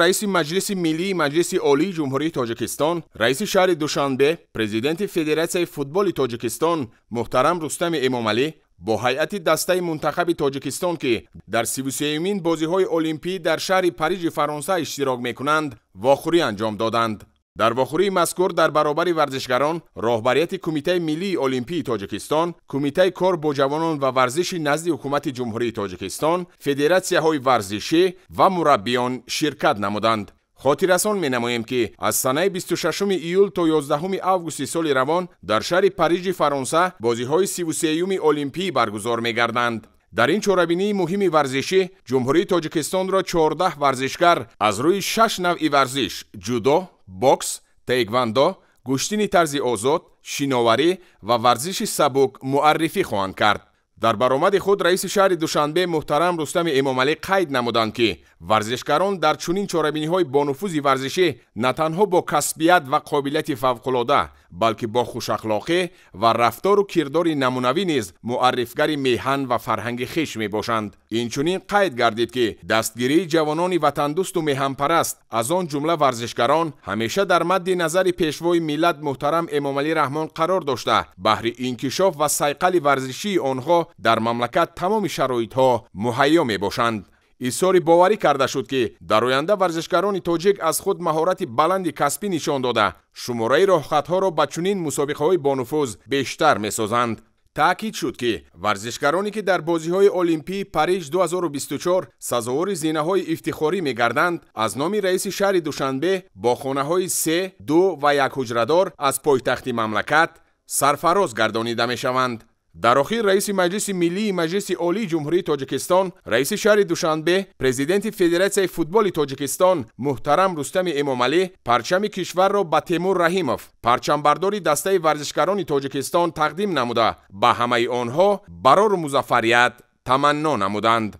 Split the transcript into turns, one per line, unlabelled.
Раиси Маҷлиси Миллии Маҷлиси Олии Ҷумҳурии Тоҷикистон, раиси шаҳри Душанбе, президенти Федератсияи футболи Тоҷикистон муҳтарам Рустами Эмомалӣ бо ҳайати дастаи мунтахаби Тоҷикистон, ки дар 33-юмин бозиҳои олимпӣ дар шаҳри Парижи Фаронса иштирок мекунанд, вохӯрӣ анҷом доданд. Дар вохӯрии мазкур дар баробари варзишгарон роҳбарияти Кумитаи миллии олимпии Тоҷикистон, Кумитаи кор бо ҷавонон ва варзиши назди Ҳукумати Ҷумҳурии Тоҷикистон, федератсияҳои варзишӣ ва мураббиён ширкат намуданд. Хотиррасон менамоем, ки аз санаи 26 июл то 11 августи соли равон дар шаҳри Парижи Фаронса бозиҳои 33-юми олимпӣ баргузор мегарданд. Дар ин чорабинии муҳими варзишӣ Ҷумҳурии Тоҷикистонро 14 варзишгар аз рӯи 6 навъи варзиш ҷудо, бокс, таеквондо, гӯштини тарзи озод, шиноварӣ ва варзиши сабук муаррифӣ хоҳанд кард. Дар баромади худ раиси шаҳри Душанбе муҳтарам Рустами Эмомалӣ қайд намуданд, ки варзишгарон дар чунин чорабиниҳои бонуфузи варзишӣ на танҳо бо касбият ва қобилияти фавқулода, балки бо хушахлоқӣ ва рафтору кирдори намунавӣ низ муаррифгари меҳан ва фарҳанги хеш мебошанд. Инчунин қайд гардид, ки дастгирии ҷавонони ватандӯсту меҳанпараст, аз он ҷумла варзишгарон, ҳамеша дар мадди назари пешвои миллат муҳтарам Эмомалӣ Раҳмон қарор дошта, баҳри инкишоф ва сайқали варзишии онҳо дар мамлакат тамоми шароитҳо муҳайё мебошанд. Изҳори боварӣ карда шуд, ки дар оянда варзишгарони тоҷик аз худ маҳорати баланди касбӣ нишон дода, шумораи роҳхатҳоро ба чунин мусобиқаҳои бонуфуз бештар месозанд. Таъкид шуд, ки варзишгароне, ки дар бозиҳои олимпии Париж 2024 сазовори зинаҳои ифтихорӣ мегарданд, аз номи раиси шаҳри Душанбе бо хонаҳои 3, 2 ва 1 ҳуҷрадор аз пойтахти мамлакат сарфароз гардонида мешаванд. Дар охир раиси Маҷлиси Миллии Маҷлиси Олии Ҷумҳурии Тоҷикистон, раиси шаҳри Душанбе, президенти Федератсияи футболи Тоҷикистон муҳтарам Рустами Эмомалӣ парчами кишварро ба Темур Раҳимов, парчамбардори дастаи варзишгарони Тоҷикистон, тақдим намуда, ба ҳамаи онҳо барору музаффарият таманно намуданд.